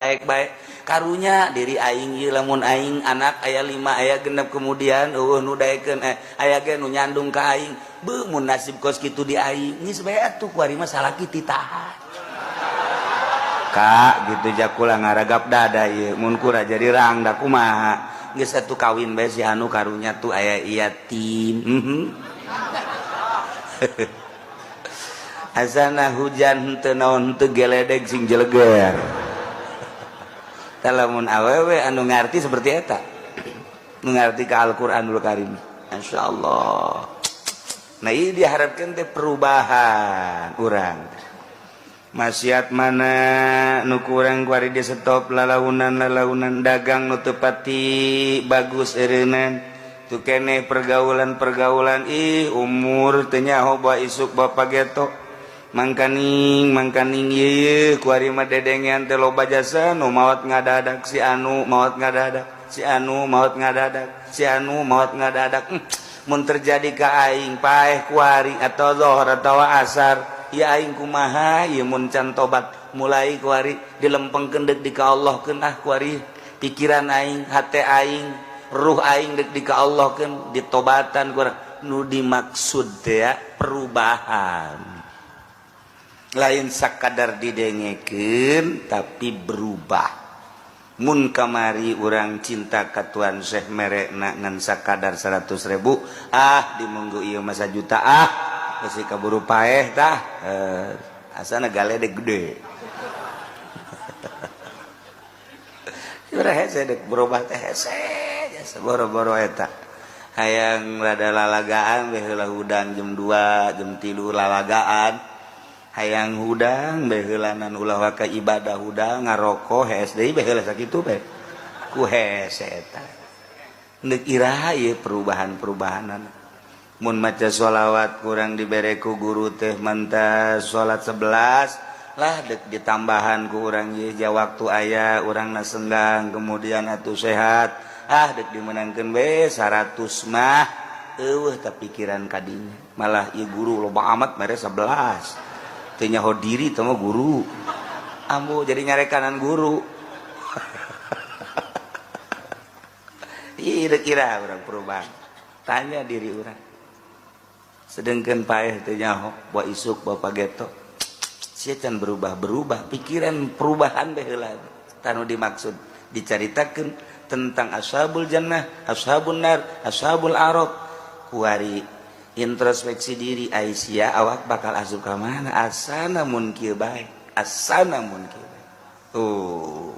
Daek bae karunya diri aing ieu, lamun aing anak aya 5, aya 6, kemudian euweuh nu daekeun, aya ge nu nyandung ka aing. Beuh, mun nasib kos kitu di aing geus bae atuh, kuari mah salaki titahan ka gitu jakula ngaragap dada ieu mun kura jadi rangda kumaha. Geus atuh kawin bae si anu, karunya tuh aya yatim. Asana hujan henteu naon, henteu geledeg sing jeleger. Lamun awewe anu ngarti seperti eta, nu ngarti ka Al-Qur'anul Karim, insyaallah. Nah, ini diharapkan teh perubahan urang. Maksiat mana nu kurang kuari di stop, lalaunan lalaunan dagang nu teu pati bagus eureunnan tu keneh, pergaulan-pergaulan. Ih, umur teu nyaho bawa isuk bapak geto. Mangkaning mangkaning ieu kuari mah dedengean teh loba jasa nu maot ngadadak, si anu maot ngadadak, si anu maot ngadadak, si anu maot ngadadak. Mun terjadi ka aing paeh kuari atau zohor atau asar ya aing kumaha ieu mun can tobat mulai kuari dilempengkeun deuk di ka Allah keun. Ah, kuari pikiran aing, hate aing, ruh aing deuk di ka Allah keun, ditobatan kurang. Nu dimaksud teh ya, perubahan lain sakadar didengekeun tapi berubah. Mun kamari urang cinta ka Tuan Syekh merekna ngan sakadar 100.000, ah dimunggu ieu masa juta, ah besi kaburu paeh tah, asana galedeg gede. Urang hese dek berubah teh, hese jasa boro-boro eta. Hayang rada lalagaan bae heula hudang jam 2, jam 3 lalagaan. Hayang hudang bae heulanan, ulah waka ibadah hudang ngaroko hees deui bae heula, sakitu bae ku hese eta. Neuk iraha ieu perubahan-perubahanan? Mun maca sholawat kurang dibere ku guru teh mantas salat 11 lah, dek ditambahan ku urang ieu ja waktu aya urang na senggang, kemudian atuh sehat, ah dek dimenangkeun we 100 mah eueuh. Tah, pikiran kadinya malah ieu guru loba amat mere 11, teu nyaho diri teh mah guru ambu jadi nyarekanan guru. Ih, kira urang perubahan, tanya diri urang. Sedangkan paeh teu nyaho bawa isuk bawa geto sia can berubah-berubah pikiran, perubahan bae heula. Tanu dimaksud dicaritakeun tentang ashabul jannah, ashabun nar, ashabul arab kuari introspeksi diri. Aisyah awak bakal asup ka mana? Asana mun kieu bae, asana mun kieu bae. Oh.